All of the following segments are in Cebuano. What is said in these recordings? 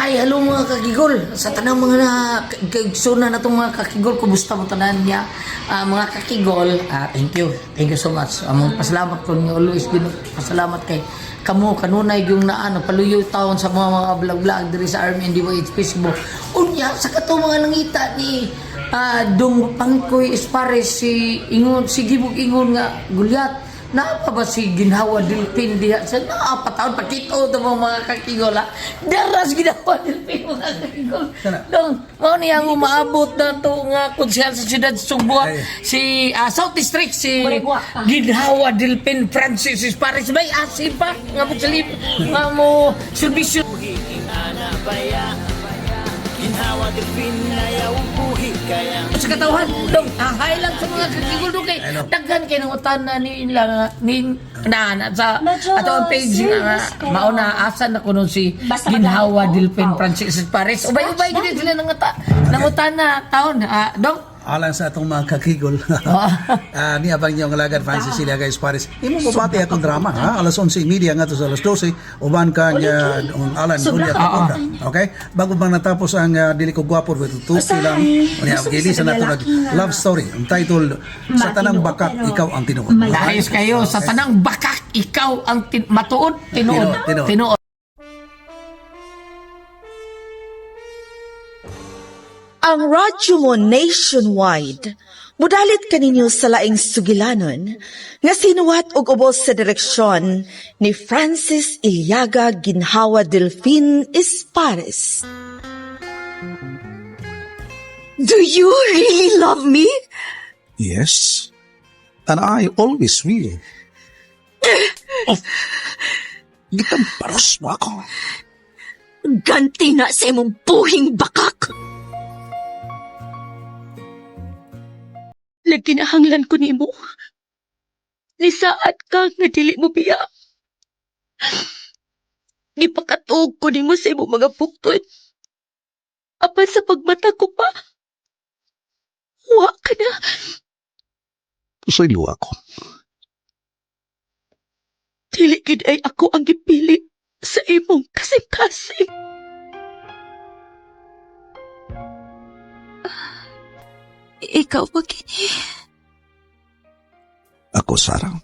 Hi, hello mga kakigol. Sa tanang mga na kaigsoon na natong mga kakigol, kumusta mo tanan niya? Mga kakigol, thank you. Thank you so much. Among pasalamat ko niyo always din pasalamat kay kamo kanunay yung naano paluyo taon sa mga vlog-vlog diri sa Army and DYH Facebook. Unya sa kato mga nangita ni Dong Pangkoy Espares, si ingon si gibog ingon nga Gulyat. Naa pa ba si Ginhawa Delpin diha sa naa pa taon pakito to mga kakigol, ha? Daras Ginhawa Delpin, mga kakigol. Dong, mao niya ang umaabot na to nga konsehal sa siyudad Sugbo, si South District, si Ginhawa Delpin Francis Espares, may asim pa nga mo salib nga mo serbisyo. Sa katawhan, dong, ahay lang sa mga kakigol, dong, kay daghan kay nang utan na ni nila nga ni na sa Medyo ato ang page nga serious, pero mauna asa na kuno si basta Ginhawa magamit ko. Delpin Oh. Francis Pares. Ubay-ubay gid sila nangutan na taon, dong. Alang sa atong mga kakigol. Ni abang niyong alagad Francis Iliaga Paris. Imo mabati akong drama ha alas 11:30 ngadto sa alas 12 uban ka niya ang Alan Sobra Julia ka. Taponda. Okay? Bago bang natapos ang dili ko gwapo with tuki lang. Usahay, Unya gusto ko gili sa sa nato nag lalaki nga. love story. Ang title, Sa Tanang Maginoo, Bakak pero Ikaw ang Tinuod. may- Ayos kayo sa tanang bakak, ikaw ang matuod tinuod. Tinuod, tinuod. Tinuod. Ang radyo mo nationwide. Mudalit kaninyo sa laing sugilanon nga sinuwat og ubos sa direksyon ni Francis Iliaga Ginhawa Delfin Espares. Do you really love me? Yes. And I always will. Oh, gitamparos mo ako. Ganti na sa imong buhing bakak. Nagkinahanglan ko nimo. Nisaad ka nga dili mo biya. Gipakatuog ko nimo sa imong mga bukton. Apan sa pagmata ko pa, wa ka na. Tusaylo ako. Dili gid ay ako ang gipili sa imong kasing-kasing. Ikaw ba kini? Ako, Sarah.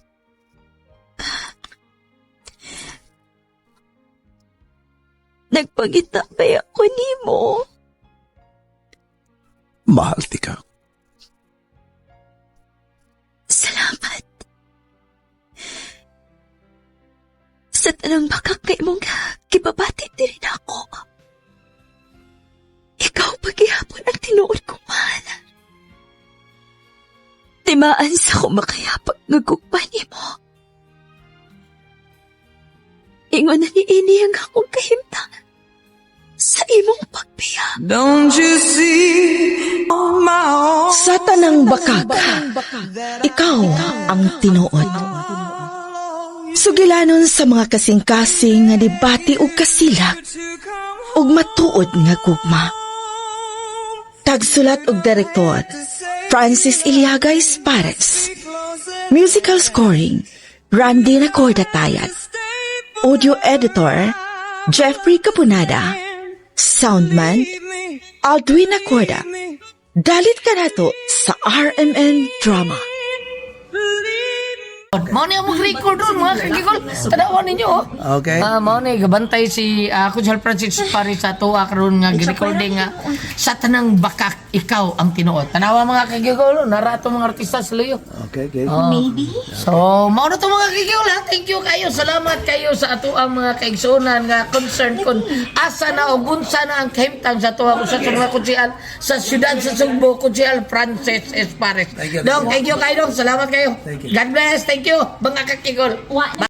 Nagpangita ba ako nimo? Mahal ti ka. Salamat. Sa tanang bakak na imong gibabati diri na ako. Ikaw paghihapon ang tinuod ko, mahal. Timaan sa ko makayapag nga gugma nimo. Ingon na ni ini ang akong kahimtang sa imong pagbiya. Sa tanang bakak, ikaw ang tinuod. Sugilanon sa mga kasing-kasing nga dibati og kasilak ug matuod nga gugma. Tagsulat og direktor, Francis Iliaga Pares. Musical scoring, Randy Nacorda Tayat. Audio editor, Jeffrey Capunada. Soundman, Aldwin Nacorda. Dalit ka nato sa RMN Drama. Mao ni ang mag-record doon, mga kakigol. Tanawan ninyo, oh. Okay. Mao ni gabantay si Konsehal Francis Paris sa tuwa karon nga gi-recording nga Sa Tanang Bakak Ikaw ang Tinuod. Tanawa mga kakigol, oh, narato mga artista sa luyo. Okay. Maybe. So, mao na to mga kakigol, ha. Thank you kayo. Salamat kayo sa ato ang mga kaigsuonan nga concern kun asa na o unsa na ang kahimtang sa tuwa usa sa mga konsehal sa siyudad sa Sugbo, Konsehal Francis Espares. Thank you. Dong, thank you kayo, dong. Salamat kayo. Thank you. God bless. Thank you, mga kakigol. Wa